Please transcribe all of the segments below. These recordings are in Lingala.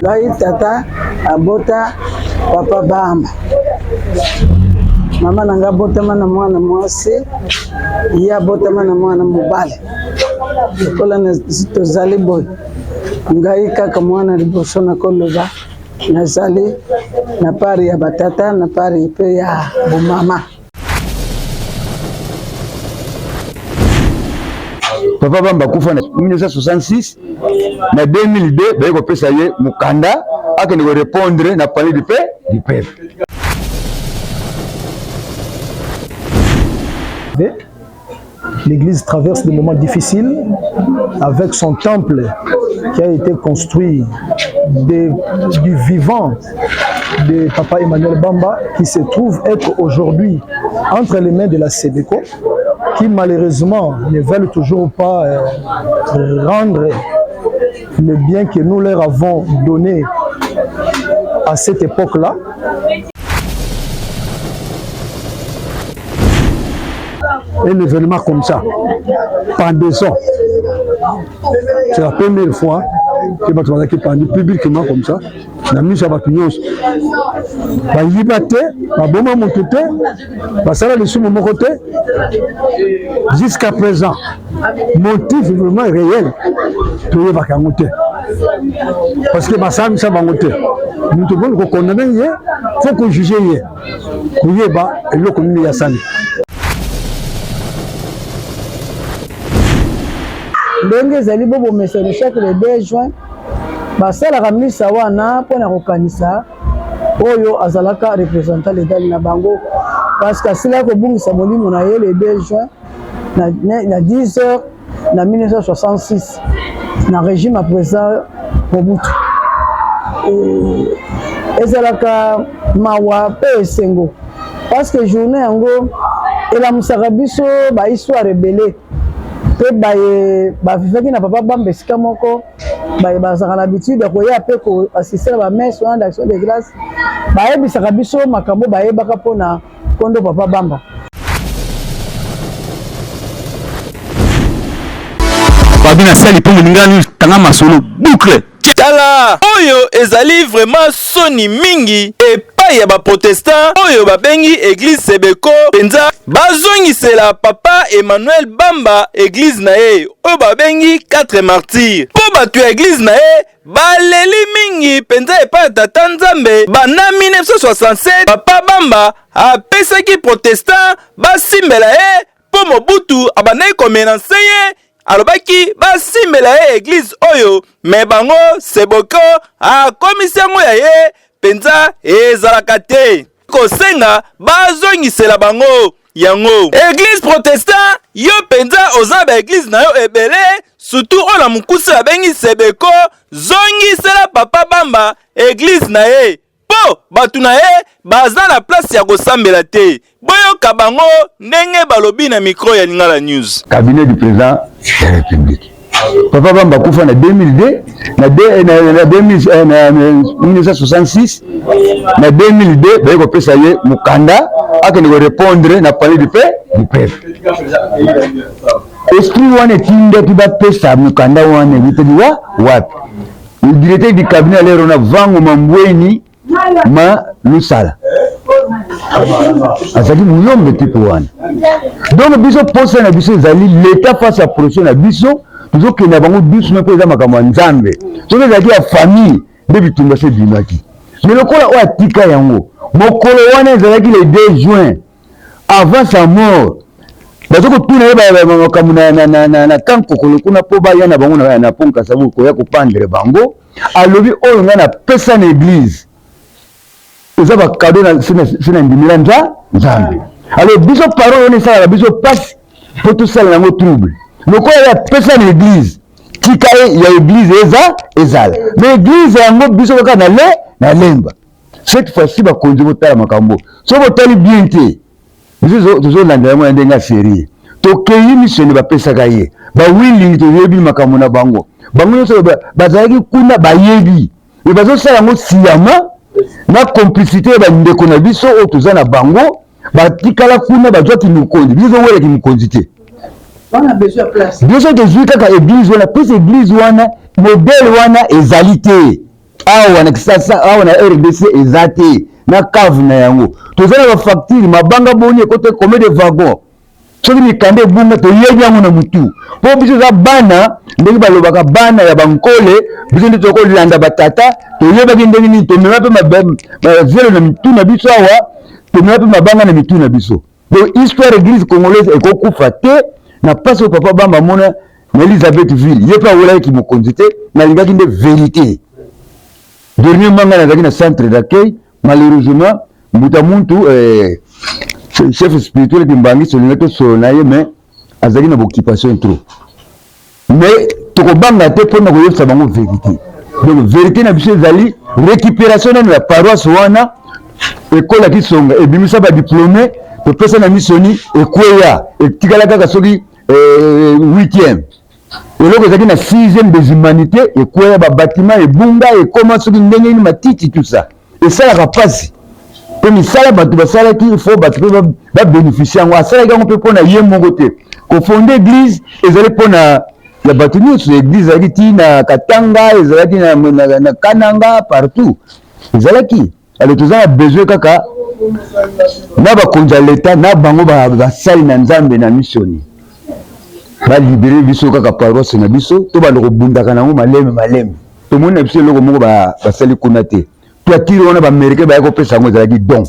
Ngai tata abota papa Bamba, mama na ngai abotama na mwana mwasi, ye abotama na mwana mobali. Lokola tozali boye, ngai kaka mwana liboso nakoloba nazali na part ya batata na part mpe ya bomama. Papa Bamba akufa na 1966 na 2002 baye kopesa ye mokanda akende korepondre na palais du peuple. L'église traverse des moments difficiles avec son temple qui a été construit de, du vivant de Papa Emmanuel Bamba qui se trouve être aujourd'hui entre les mains de la CEDECO qui malheureusement ne veulent toujours pas euh, rendre le bien que nous leur avons donné à cette époque-là. Un événement comme ça, pendaison, c'est la première fois que bato bazalaki pendu publiquement comme ça na miso ya bato nyonso. Bayiba te, baboma moto te, basala lisumu moko te. Jusqu'à présent, motif vraiment réel toyebaka yango te parce que basambisa bango te. Moto boni kokondane ye, faut kojuge ye, koyeba eloko nini ye asali. Ndenge ezali bo bomesano chaque le 2 juin basalaka misa wana mpo na kokanisa oyo azalaka représentant legal na bango parce que asilaki kobungisa molimo na ye le 2 juin na, na 10 heures na 1966 na régime ya président Mobutu. Ezalaka mawa mpe esengo parce que journée yango elamusaka biso ba histoire ebele mpe baye bavivaki na papa Bamba esika moko, baye bazalaka na habitude ya koya mpe koassiste na bamesse wana d'action de grâce, bayebisaka biso makambo bayebaka mpona kondo papa Bamba. Fabi na sali mpo moninga news kanga masolo boucle. Tala oyo ezali vraiment soni mingi epai ya ba protestant oyo babengi eglise Sebeko penza bazongisela papa Emmanuel Bamba eglise na ye oyo babengi 4 martyrs mpo bato ya eglise na ye baleli mingi penza epai ya tata Nzambe. Banda 1967 papa Bamba apesaki protestant basimbela ye mpo Mobutu abandaki komenanse ye, alobaki basimbela ye eglise oyo me bango Seboko akomisi yango ya ye mpenza. Ezalaka te kosenga bazongisela bango yango. Eglise protestant, yo mpenza oza na baeglise na yo ebele, surtout oyo na mokuse babengi Sebeko, zongisela papa Bamba eglise na ye mpo bato na ye baza na place ya kosambela te. Boyoka bango ndenge balobi na micro ya Lingala News. Cabinet du président de la République. Papa Bamba akufa na 2002 na, de, na, na, 2000, eh, na, na 1966 na 2002 baye kopesa ye mokanda akende korepondre na palais du peuple. Esprit wana etindaki bapesa mokanda wana ebiteli wa wapi? Le directeur du cabinet alero na Vango Mambweni ma Lusala azali muyombe type wana. Donc biso posa na biso ezali l'etat face ya pression na biso, tozokende bango doucement mpo eza makambo ya Nzambe. Soki ezalaki ya famille nde bitumba se ebimaki, mais lokola oyo atika yango mokolo wana ezalaki le 2 juin avant sa mort, bazo kotuna ye makambo na kankokolo kuna mpo baya na bango na pont Kasavubu koya kopandre bango. Alobi oyo ngai napesa na eglise eza bakado se na ndimela nza Nzambe. Alors biso parole wana esalaka biso mpasi mpo tosala yango trouble. Lokola ye apesa na eglise, tika ye ya eglise eza ezala mais eglise yango biso kaka na le na lemba. Cette fois-ci bakonzi botala makambo, soki botali bien te biso tozolanda yango na ndenge ya serie. Tokei misone bapesaka ye bawilingi, toyebi makambo na bango, bango nyonso bazalaki kuna bayebi me bazosala yango siyama na complicité ya bandeko na biso oyo toza na bango batikala kuna bazwaki mokonzi. Biso tozowelaki mokonzi te, biso tozwi kaka eglise wana, pese eglise wana modele wana ezali te. Awa na Kisasa, awa na RDC eza te na cave na yango. Toza na ba facture mabanga boni ekota combien de wagon soki mikanda ebunga toyebi yango na mutu mpo biso eza bana ndenge balobaka bana ya bankole biso nde tokolanda batata toyebaki ndenge nini tomema mpe bavelo na mitu na biso awa tomema mpe mabanga na mitu na biso. Donc histoire église congolaise ekokufa te na mpasi oyo papa Bamba amona na Elizabethville. Ye mpe awelaki kimokonzi te, nalingaki nde verite. Dernièrement ngai nazalaki na centre d'accueil, malheureusement mbuta muntu eh, chef spirituel Kimbangi olingaki tosolo na ye mais azalaki na boccupation trop. Mais tokobanga te mpo na koyebisa bango verite. Donc verite na biso ezali récupération nano ya paroisse wana ekole ya Kisonga ebimisa ba diplôme topesa na misoni ekweya etikala kaka soki eh, huitième eloko ezalaki na sixième des humanités ekweya babatima ebunga ekoma soki ndenge nini matiti tout ça esalaka mpasi mpe misala bato basalaki fo bato mpe babénéficie yango. Asalaki yango mpe mpo na ye moko te. Kofonde église ezali mpo na ya bato nyonso. Église ezalaki ti na Katanga, ezalaki na Kananga, partout ezalaki. Alors toza na besoin kaka na bakonzi ya leta na bango basali na Nzambe na missioni balibere biso kaka paroisse na biso, to banda kobundaka nango maleme maleme. Tomoni na biso eloko moko basali kuna te. Toitire wana baaméricain baya kopesa yango, ezalaki don.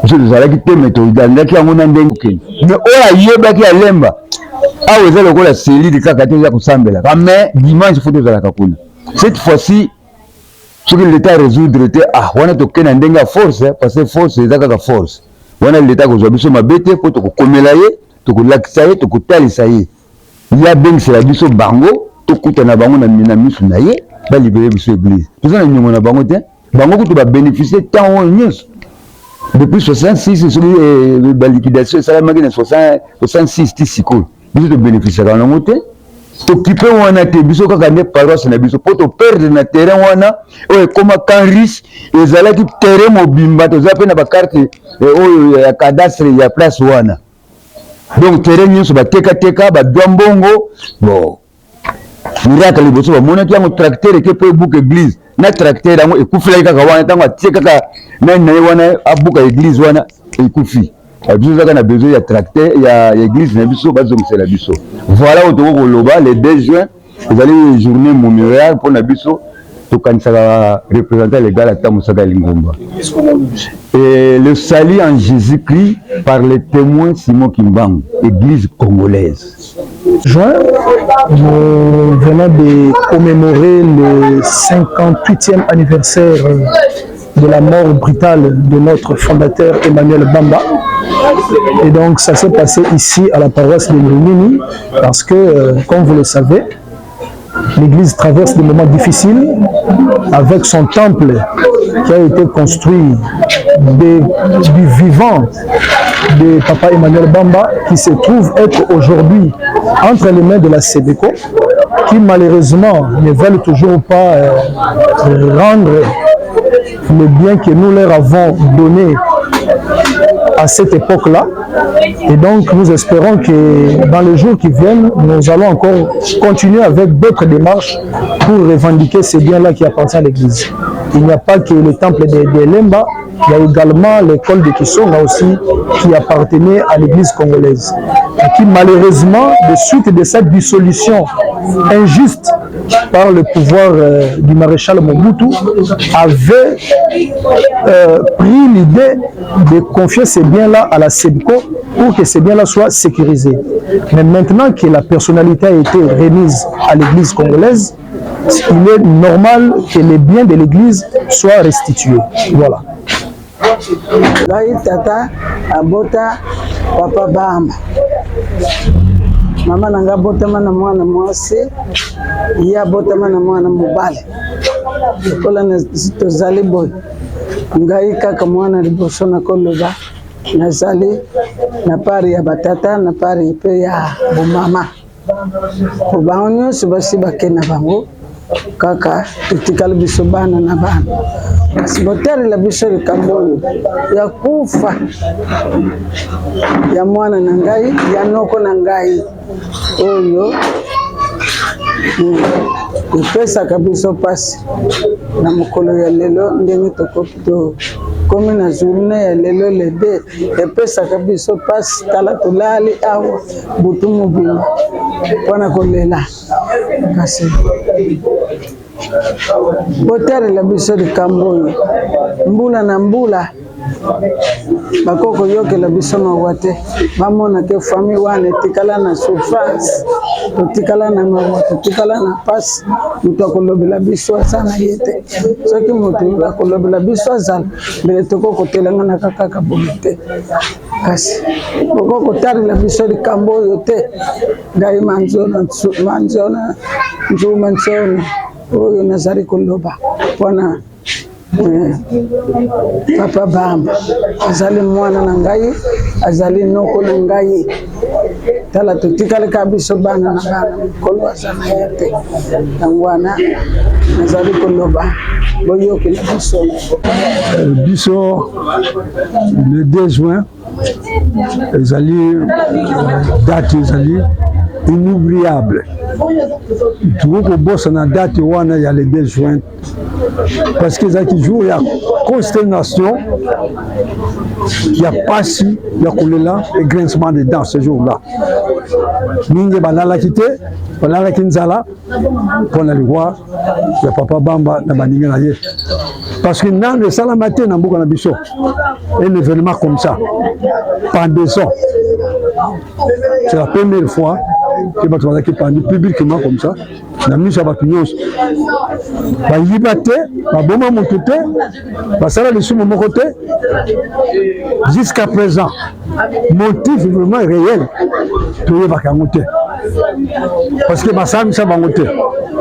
Biso tozalaki te, me tolandaki yango na ndenge okende. Me oyo ayebaki alemba awa eza lokola selile kaka te, eza kosambelaka, mais dimanche fo tozalaka kuna. Cette fois-ci soki leta résoudre te, ah wana tokende na ndenge ya force, parce que force eza kaka force wana. Leta akozwa biso mabe te mpo tokokomela ye, tokolakisa ye, tokotalisa ye, ye abengisela biso bango, tokutana bango na misu na ye, balibere biso église. Toza na niongo na bango te. Bango kutu babénéficie temps oyo nyonso depuis 66. Soki baliquidation esalamaki na 66 ti sikoyo, biso tobénéficiaka nango te. Tokipe wana te, biso kaka nde paroisse na biso mpo toperdre na terrain wana oyo ekóma camp riche. Ezalaki terrain mobimba, toza mpe na bacarte oyo ya cadastre ya place wana. Donc terrain nyonso batekateka, badwa mbongo. Bon, miracle liboso bamonaki yango, tracteur eke mpo ebuka église na tracteur yango ekufelaki kaka wana. Ntango atie kaka nani na ye wana abuka église wana, ekufi. Biso ezaka na besoin ya tracteur ya église na biso, bazongisela biso. Voilà oyo tokoki koloba. Le 2 juin ezali journée mémoriale mpona biso, tokanisaka représentant légal ata mosaka ya lingomba et le salut en Jésus-Christ par le témoin Simon Kimbangu, église congolaise. Juin, nous venons de commémorer le 58e anniversaire de la mort brutale de notre fondateur Emmanuel Bamba. Et donc ça s'est passé ici à la paroisse de Ndunini parce que, comme vous le savez, l'église traverse des moments difficiles avec son temple qui a été construit du vivant de Papa Emmanuel Bamba, qui se trouve être aujourd'hui entre les mains de la CEDECO, qui malheureusement ne veulent toujours pas rendre le bien que nous leur avons donné à cette époque-là. Et donc nous espérons que dans les jours qui viennent, nous allons encore continuer avec d'autres démarches pour revendiquer ces biens-là qui appartiennent à l'église. Il n'y a pas que le temple de Lemba, il y a également l'école de Kisonga aussi qui appartenait à l'église congolaise et qui malheureusement, de suite de cette dissolution injuste par le pouvoir du maréchal Mobutu, avait pris l'idée de confier ces biens-là à la SEBCO pour que ces biens-là soient sécurisés. Mais maintenant que la personnalité a été remise à l'église congolaise, il est normal que les biens de l'église soient restitués. Voilà. Ngai tata abota papa Bamba, mama na ngai abotama na mwana mwasi, ye abotama na mwana mobali. Lokola tozali boye, ngai kaka mwana liboso nakoloba, nazali na part ya batata, na part mpe ya bomama, po bango nyonso basi bake na bango, kaka totikali biso bana na bana. Kasi botalela biso likambo oyo ya kufa ya mwana na ngai, ya noko na ngai oyo. Epesaka biso mpasi na mokolo ya lelo ndenge tokomi na journée ya lelo le 2, epesaka biso mpasi. Tala, tolali awa butu mobimba mpona kolela, kasi botalela biso likambo oyo. Mbula na mbula bakoki koyokela biso mawa te, bamona ke famille wana etikala na souffrance, totikala na mawa, totikala na mpasi. Moto akolobela biso aza na ye te. Soki moto akolobela biso azala, mbele tokoki kotelanganaka kaka boye te. Kasi bokoki kotalela biso likambo oyo te. Ngai Manzona, Manzona Nzuma Nsona, oyo nazali koloba mpona Papa Bamba, azali mwana na ngai, azali noko na ngai. Tala, totikali kaka biso bana na bana, mokolo aza na ye te. Yango wana nazali koloba, boyokela biso. Biso le 2 juin ezali date ezali inoubliable. Tokoki kobosana date wana ya le 2 juin parce que ezalaki jour ya consternation, ya pasi, ya kolela et grincement de dents. Ce jour là mingi balalaki te, balalaki nzala mpona liwa ya Papa Bamba na baninga na ye, parce que nano esalama te na mboka na biso un événement comme ça, pendaison. C'est la première fois que bato bazalaki pendu publiquement comme ça na miso ya bato nyonso. Bayiba te, baboma motu te, basala lisumu moko te. Jusqu'à présent, motif vraiment réel toyebaka yango te, parce que basambisa bango te.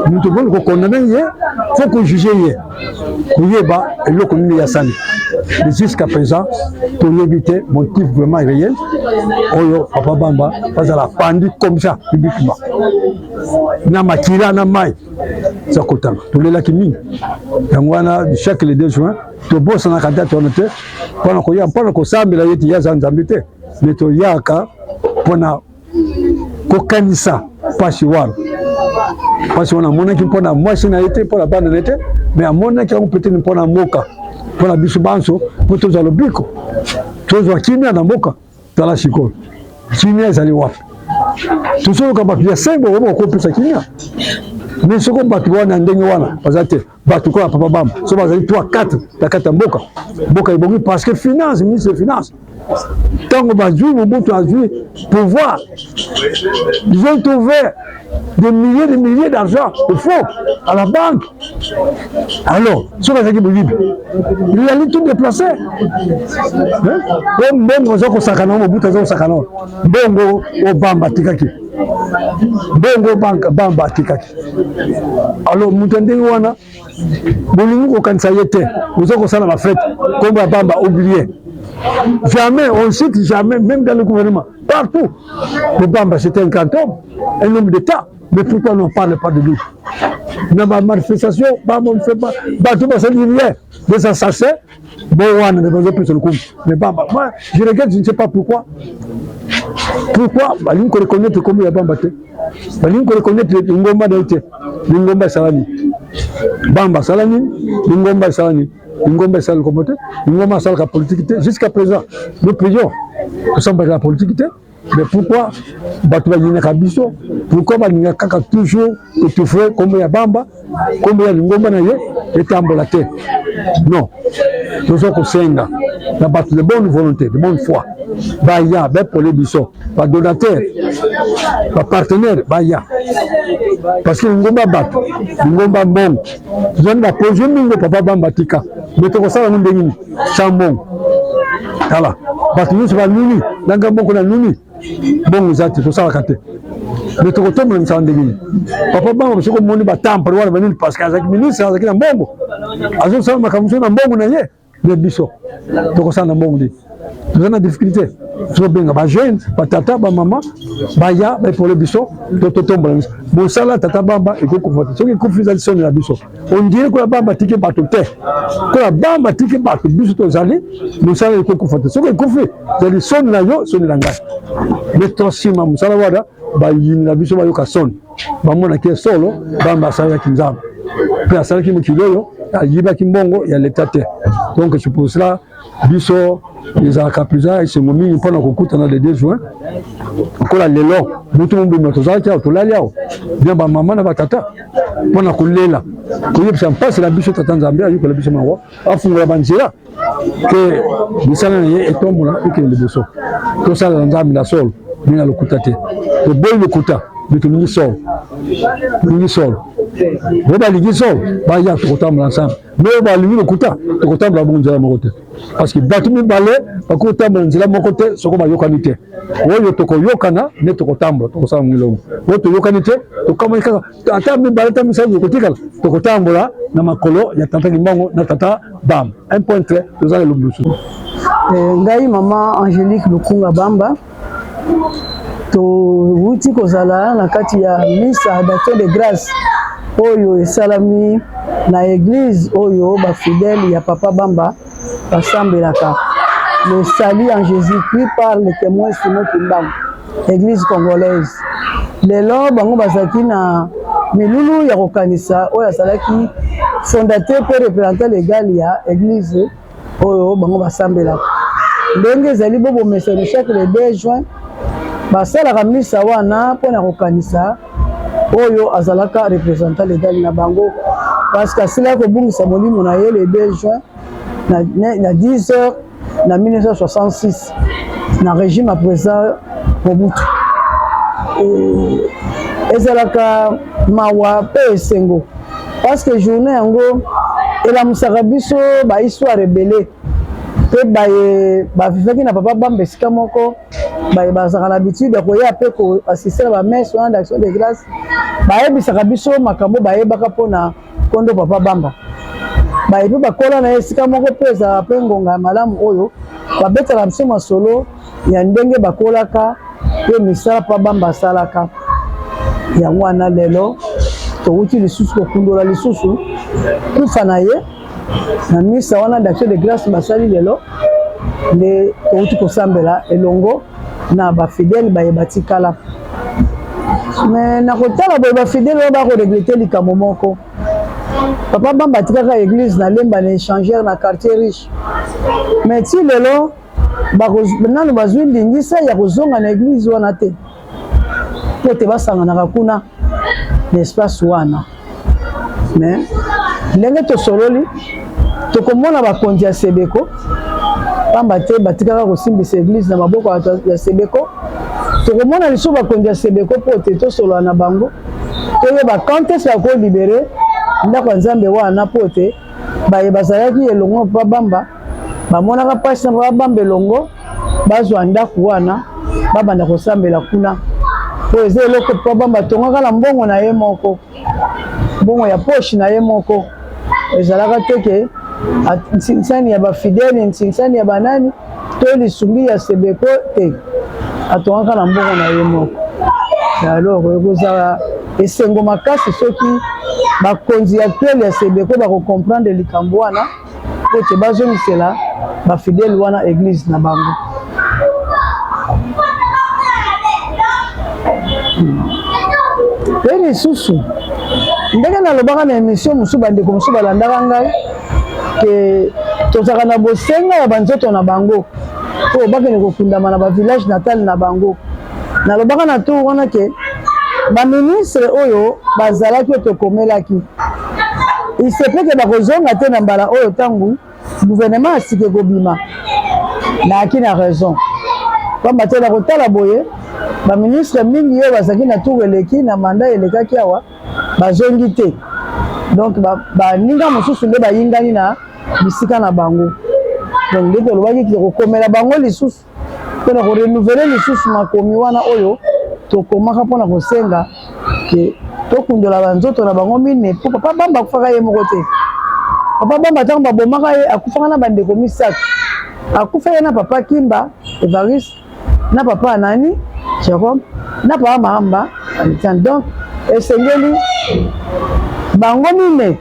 Moto boni kokondamner ye, faut kojuger ye, koyeba eloko nini asali. Mais jusqu'à présent toyebi te motif vraiment réel oyo Papa Bamba bazala pendu comme ça publiquement, na makila na mai eza kotanga. Tolelaki mingi. Yango wana chaque le 2 juin tobosanaka date wana te, mpona koya, mpona kosambela ye te, ye aza Nzambe te, mais toyaka mpona kokanisa mpasi wana. Mpasi wana amonaki mpona mwasi na ye te, mpona bana na ye te, mais amonaki yango peut-être mpona mboka, mpona biso banso, mpo tozwa lobiko, tozwa kimia na mboka. Tala sikoyo, kimia ezali wapi? Tozoluka bato ya sembo oyo bakopesa kimia, mais soko bato wana ndenge wana baza te. Bato koya Papa Bamba, so bazali 3 4 na kati ya mboka, mboka ebongi, parce que finance, ministre de finance, ntango bazwi Mobutu azwi pouvoir, ils ont trouvé des milliers de milliers d'argent de faux à la banque. Alors soki azalaki moyibi, il allait tout déplacer. O mbongo aza kosakana, Mobutu aza kosakana mbongo o Bamba atikaki, mbongo Bamba atikaki. Alors moto ya ndenge wana bolingi kokanisa ye te, oza kosala bafêtes, kombo ya Bamba oublié. Jamais on cite, jamais, même dans le gouvernement, partout. Le Bamba, c'était un grand homme, un homme d'État, mais pourquoi on ne parle pas de lui na bamanifestation? Bamba, on ne fait pas, bato basali rien, des assassins. Bon, wana nde bazopesa lokumu, mais Bamba, moi je regrette, je ne sais pas pourquoi, pourquoi balingi koreconnaître kombo ya Bamba te, balingi koreconnaître lingomba na ye te. Lingomba esala nini? Bamba asala nini? Lingomba esala nini? Lingomba esala likombo te. Lingomba asalaka politique te. Jusqu'à présent nous prions, tosambaka na politique te. Mais pourquoi bato balingaka biso? Pourquoi balingaka kaka toujours étouffer kombo ya Bamba, kombo ya lingomba na ye etambola te? Non, toza kosenga na bato de bonne volonté, de bonne foi, baya baépauler biso, badonateur, bapartenaire baya, parce que lingomba bato, lingomba mbongo. Tozali baprojet mingi Papa Bamba tika, mais tokosala ngo ndenge nini sans mbongo? Tala, bato nyonso banuni na ngai moko na nuni, mbongo eza te, tosalaka te, mais tokotombola misala ndenge nini? Papa Bamba, soki omoni batemple wana banini, parce que azalaki ministre, azalaki na mbongo, azosala makambo mosusu na mbongo na ye. Mais biso tokosala na mbongo nini? Toza na difficulté. Tozobenga bajeune, batata, bamama baya baépauler biso, to totombola biso mosala. Tata Bamba ekokufa te. Soki ekufi, ezali soni na biso. On dirait koya Bamba tiki bato te, koya Bamba tiki bato, biso tozali mosala ekokufa te. Soki ekufi, ezali soni na yo, soni na ngai. Mais tosima mosala wana. Bayini na biso bayoka soni, bamonaki ye solo Bamba asalelaki Nzambe mpe asalaki mokili oyo, ayibaki mbongo ya leta te. Donc c'est pour cela biso ezalaka mpenza esengo mingi mpona kokutana le 2 juin. Lokola lelo butu mobimba tozalaki awa, tolali awa bien bamama na batata mpona kolela, koyebisa mpasi na biso. Tata Nzambe ayokola biso mawa, afungola banzela ke misala na ye etombola, ekende liboso. Tosalela Nzambe na solo, me na lokuta te. Toboyi lokuta, me tolingi solo, tolingi solo. Oyo balingi solo baya, tokotambola ensemble. Me oyo balingi lokuta, tokotambola bongo nzela moko te, parce que bato mibale bakoki kotambola nzela moko te soko bayokani te. Oyo tokoyokana nde tokotambola, tokosala ngo elongo. Oyo toyokani te, tokamwani kaka, ata mibale ata misato tokotikala, tokotambola na makolo ya tata Kimbangu na tata Bamba. Un point trait, toza na elombi mosusu. Ngai mama Angélique Lukunga Bamba, towuti kozala na kati ya misa d'action de grâce oyo esalami na église oyo bafidèle ya papa Bamba basambelaka, le Salut en Jésus-Christ par le témoin Simon Kimbangu, église congolaise. Lelo bango bazalaki na milulu ya kokanisa oyo azalaki fondateur mpe représentant légal ya église oyo bango basambelaka. Ndenge ezali bo bomesano, chaque le 2 juin basalaka misa wana mpona kokanisa oyo azalaka représentant légal na bango, parce que asilaki kobungisa molimo na ye le 2 juin na 10 heures na 1966 na régime ya président Mobutu. Ezalaka mawa mpe esengo, parce que journée yango elamusaka biso bahistoire ebele mpe baye bavivaki na papa Bamba esika moko, baye bazalaka na habitude ya koya mpe koassister na bamesse wana d'action de grâce, bayebisaka biso makambo bayebaka mpona kondo papa Bamba. Baye mpe bakola na ye esika moko mpe ezalaka mpe ngonga ya malamu oyo babetaka biso masolo ya ndenge bakolaka mpe misala papa Bamba asalaka. Yango wana lelo towuti lisusu kokundola lisusu kufa na ye na misa wana d'action de grâce basali lelo, nde towuti kosambela elongo na bafidèle baye batikala. Me na kotala boye, bafidèle oyo bakoregretter likambo moko: papa Bamba atikaka église na Lemba, na échangeur, na quartier riche, mais ti lelo nanu bazwi ndingisa ya kozonga na église wana te, po te basanganaka kuna na espace wana. Mais ndenge tosololi, tokomona bakonzi ya Sebeko, pamba te batikaka kosimbisa église na maboko ya Sebeko. Tokomona lisusu bakonzi ya Sebeko mpo te tosolola na bango, toyeba quand est-ce bakolibérer ndako ya Nzambe wana, mpo te baye bazalaki elongo papa Bamba, bamonaka mpasi na papa Bamba elongo, bazwa ndako wana, babanda kosambela kuna, po eza eloko papa Bamba atongaka na mbongo na ye moko, mbongo ya poche na ye moko. Ezalaka te ke nsinsani ya bafidèle, nsinsani ya banani to lisungi ya Sebeko te, atongaka na mbongo na ye moko. Alors ekozala esengo makasi soki bakonzi actuel ya Sebeko bakocomprendre likambo wana, po te bazongisela bafidèle wana église na bango. Mpe lisusu, ndenge nalobaka na émission mosusu, bandeko mosusu balandaka ngai ke tozalaka na bosenga ya banzoto na bango oyo bakende kokundama na bavillage natal na bango. Nalobaka na tour wana ke baministre oyo bazalaki, oyo tokomelaki, il se peut ke bakozonga te na mbala oyo ntango gouvernement ya sika ekobima. Nayaki na raison, pamba te na kotala boye, baministre mingi oyo bazalaki na tour eleki, na mandat elekaki awa, bazongi te. Donc baninga mosusu nde bayingani na bisika na bango. Donc nde tolobaki kokomela bango lisusu mpona korenouveler lisusu makomi wana oyo tokomaka mpona kosenga ke tokundola banzoto na bango mine, mpo papa Bamba akufaka ye moko te. Papa Bamba, ntango babomaka ye, akufaka na bandeko misato. Akufa ye na papa Kimba Evariste, na papa Anani Jérôme, na papa Mahamba Alexandre. Donc esengeli bango mine,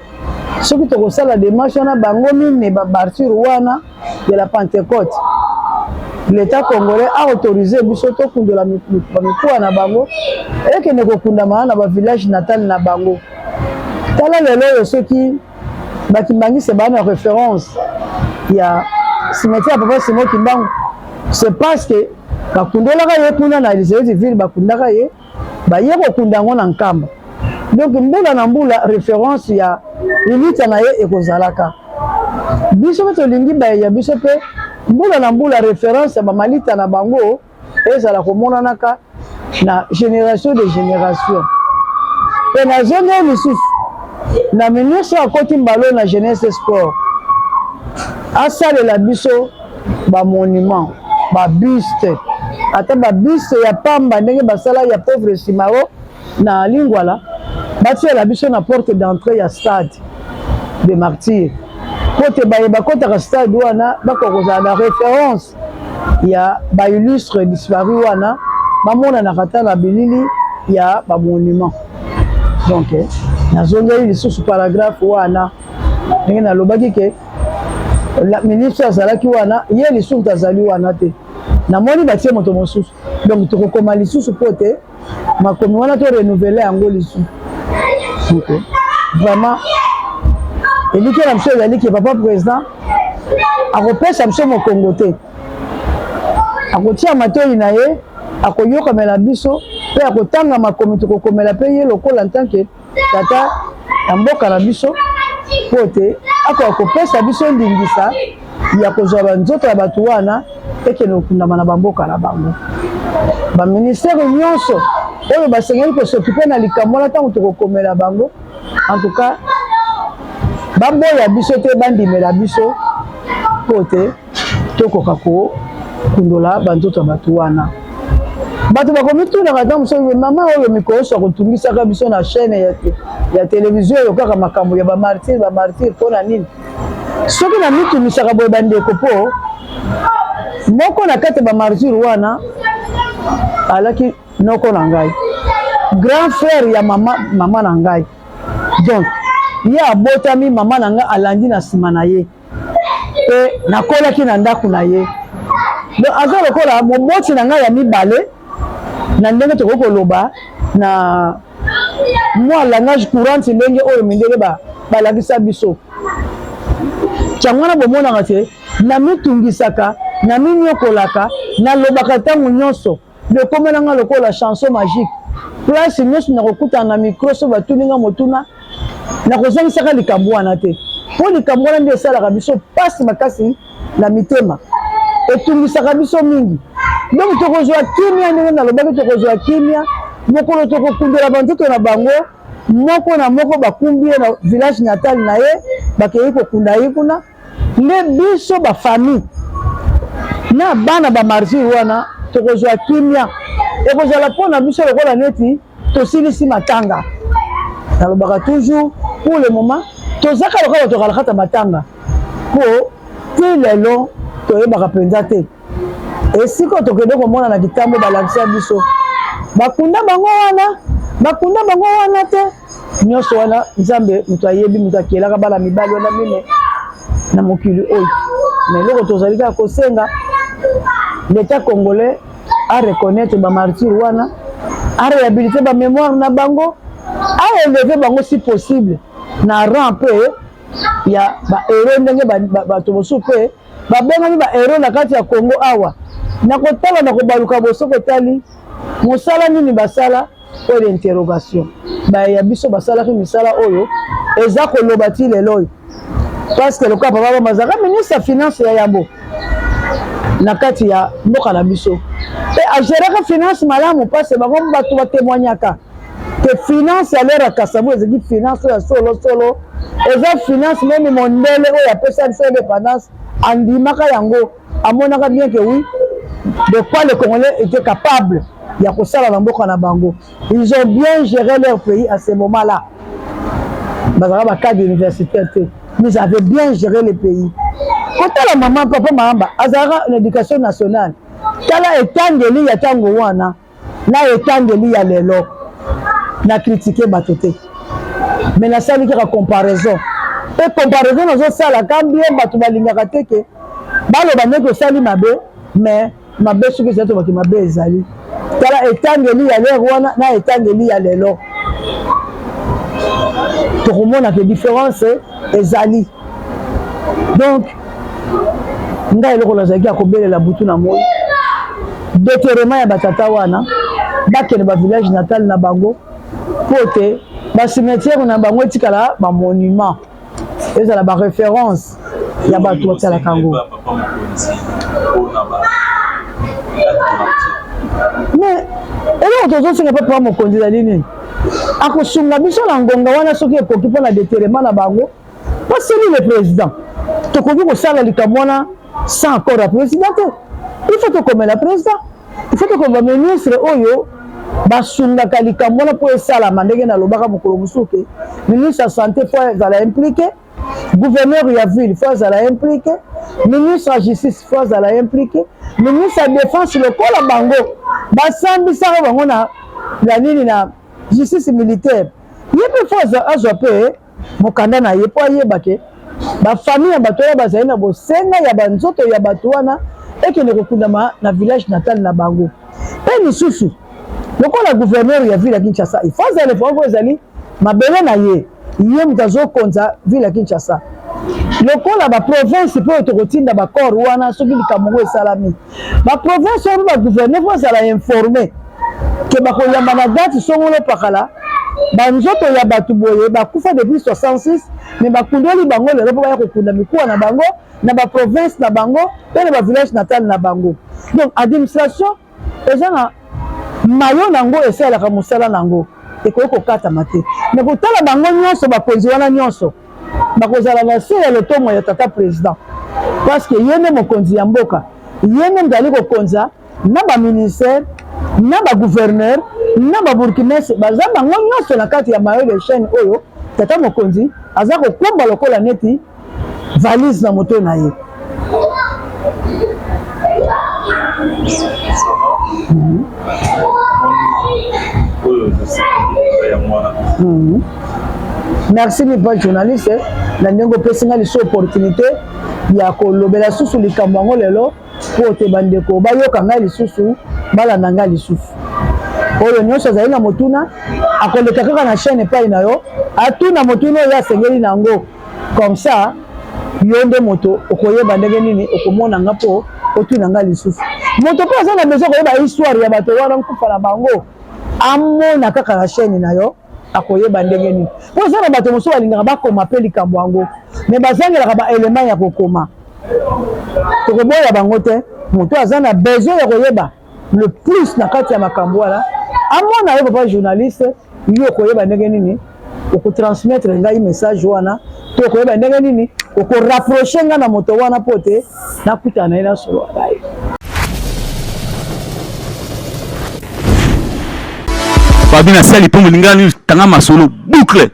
soki tokosala démarche wana, bango mine bamartyrs wana de la Pentecôte. L'Etat congolais a autorise biso tokundola bamikuwa na bango ekende kokundama na ba village natal na bango. Tala lelo oyo soki bakimbangiste baa na référence ya cimetière ya papa Simon Kimbangu, c'est parce que bakundolaka ye kuna na Elisabethville, bakundaka ye baye kokunda yango na Nkamba. Donc mbula na mbula référence ya lilita na ye ekozalaka. Biso mpe tolingi baye ya biso mpe mbula na mbula référence ya bamalita na bango ezala komonanaka na génération de génération. Mpe nazongeli lisusu na ministre akoti mbalo na jeunesse sport asalela biso ba monument ba buste ata ba buste ya pamba ndenge basala ya pauvre Simao na Lingwala batiela biso na porte d'entrée ya stade de martyr mpo te baye bakotaka stade wana bakoka kozala na référence ya ba illustre disparu wana bamonanaka ata na bilili ya ba monument. Donc nazongeli lisusu paragraphe wana ndenge nalobaki ke ministre azalaki wana, ye lisusu azali wana te, namoni batie moto mosusu. Donc tokokoma lisusu mpo te makomi wana to renouveler yango lisusu. Donc vraiment elikya na biso ezali ke papa président akopesa biso mokongo te, akotia matoi na ye, akoyokamela biso mpe akotanga makomi tokokomela mpe ye lokola ntanke tata ya mboka na biso, mpo te akoka kopesa biso ndingisa ya kozwa banzoto ya bato wana ekende kokundama na bamboka na bango. Baministere nyonso oyo basengeli kosokipe na likambo wana ntango tokokomela bango, en tout cas baboya biso te, bandimela biso mpo te tokoka kokundola banzoto ya bato wana. Bato bakomitunaka ntango mosusu, mama oyo mikolo nyonso akotungisaka biso na chaîne ya televizio oyo kaka makambo ya bamartire bamartire mpo na nini? Soki namitunisaka boye bandeko, mpo moko na kati ya bamartire wana alaki noko na ngai, grand frère ya mama, mama na ngai. Donc ye abotami, mama na ngai alandi na nsima na ye mpe nakolaki na ndako na ye. Donc aza lokola moboti na ngai ya mibale na ndenge tokoki koloba na mwa langage courante ndenge oyo mindele balakisa biso. Yango wana bomonaka te namitungisaka, naminyokolaka, nalobaka ntango nyonso ekomela nga lokola chanson magique. Place nyonso nakokutana na micro, so batuni nga motuna, nakozangisaka likambo wana te, mpo likambo wana nde esalaka biso mpasi makasi na mitema, etungisaka biso mingi. Donc tokozwa kimia ndenge nalobaki, tokozwa kimia mokolo tokokundola banzoto na bango moko na moko, bakumbi ye na village natal na ye, bakei kokunda ye kuna. Nde biso bafamille na bana bamartyr wana tokozwa kimia, ekozala mpo na biso lokola neti tosilisi matanga. Nalobaka toujours, pour le moment tozaka lokola bato kalakata matanga, mpo ti lelo toyebaka mpenza te esika tokende komona na kitambo balakisa biso bakunda bango wana, bakunda bango wana te. Nyonso wana Nzambe moto ayebi, moto akelaka bana mibali wana mine na mokili oyo. Mais eloko tozali kaka kosenga, l'État congolais a reconnaître ba martyrs wana, a réhabiliter ba mémoire na bango, a élever bango si possible na rang mpe ya ba héros, ndenge bato mosusu mpe babengami ba héros na kati ya Congo awa. Na kotala na kobaluka bosoko otali mosala nini basala, point d'interrogation. Baye ya biso basalaki misala oyo eza koloba ti lelo oyo, parce que lokola papa Bamba azalaka ministre ya finance ya yambo na kati ya mboka na biso, mpe agéraka finance malamu, parce bango bato batémoignaka ke finance ya l'heure ya Kasavubu ezalaki finance oyo ya solo solo, eza finance même mondele oyo apesa biso indépendance andimaka yango, amonaka bien que oui, de quoi les Congolais étaient capables ya kosala na mboka na bango. Ils ont bien géré leur pays à ce moment là. Bazalaka bacadre universitaire te, mais ils avaient bien géré le pays. Kotala mama papa Mahamba azalaka na éducation nationale, tala etangeli ya ntango wana na etangeli ya lelo. Na kritike bato te, mais nasali kaka comparaison, mpe comparaison nazosala kambie bato balingaka te ke baloba ndenge osali mabe. Mais mabe soki ezali, tobaki mabe ezali. Tala etangeli ya lere wana na etangeli ya lelo, tokomona ke différence ezali. Donc ngai eloko nazalaki ya kobelela butu na moi, déterrement ya batata wana, bakende bavillage natal na bango, mpo te bacimetière na bango etikala bamonument, ezala baréférence ya bato batalaka yango. Mais eloko tozosenga mpe papa mokonzi ezali nini? Akosunga biso na ngonga wana soki ekoki mpona déterrement na bango. Paseli le président, tokoki kosala likambo wana sans accord ya président te. Il faut tokomela président, il faut tokoma baministre oyo basungaka likambo wana mpo esalama. Ndenge nalobaka mokolo mosusu ke ministre ya santé faut azala impliqué, gouverneur ya ville faut azala impliqué, ministre ya justice faut azala impliqué, ministre ya défense lokola bango basambisaka bango na na nini, na justice militaire, ye mpe faut azwa mpe mokanda na ye mpo ayeba ke bafamille ya bato oyo bazali na bosenga ya banzoto ya bato wana ekende kokundama na village natal na bango. Mpe lisusu lokola gouverneur ya ville ya Kinshasa, il faut azala informé, ezali mabele na ye, ye moto azokonza ville ya Kinshasa. Lokola baprovince mpe oyo tokotinda bacorps wana, soki likambo yango esalami, baprovince oyo mpe bagouverneur faut azala informé ke bakoyamba na date songolo pakala banzoto ya bato boye bakufa depuis 66, mais bakundoli bango lelo mpo baya kokunda mikuwa na bango na baprovince na bango mpe na bavillage natal na bango. Donc administration eza na mayo nango, esalelaka mosala nango, ekoki kokatama te. Mais kotala bango nyonso, bakonzi wana nyonso bakozala na se ya lotomo ya tata président, parce que ye nde mokonzi ya mboka, ye nde moto ali kokonza na baministère, na bagouverneur, na babourgmestre, baza bango nyonso na kati ya mayo de chaîne oyo tata mokonzi aza kokomba lokola neti valise na moto na ye. Merci mipa journaliste na ndenge opesi nga lisu opportunité ya kolobela susu likambo yango lelo, mpo te bandeko bayoka ngai lisusu, balanda ngai lisusu. Oyo nyonso azali na motuna akoleka kaka na chaîne epai na yo, atuna motuna oyo asengeli na yango. Comme ça yo nde moto okoyeba ndenge nini okomona nga mpo otuna nga lisusu. Moto mpe aza na besoin koyeba histoire ya bato wana, nkufa na bango, amona kaka na chaîne na yo, akoyeba ndenge nini. Mpo eza na bato mosusu balingaka bakoma mpe likambo yango, mais bazangelaka baélément ya kokoma. Tokoboya bango te. Moto aza na besoin ya koyeba le plus na kati ya makambo wana, amona yo papa journaliste, yo okoyeba ndenge nini okotransmettre ngai message wana, to okoyeba ndenge nini okorapproche ngai na moto wana mpo te nakutana na ye na solo na ye. Fabi na sali mpo molingani tanga masolo boucle.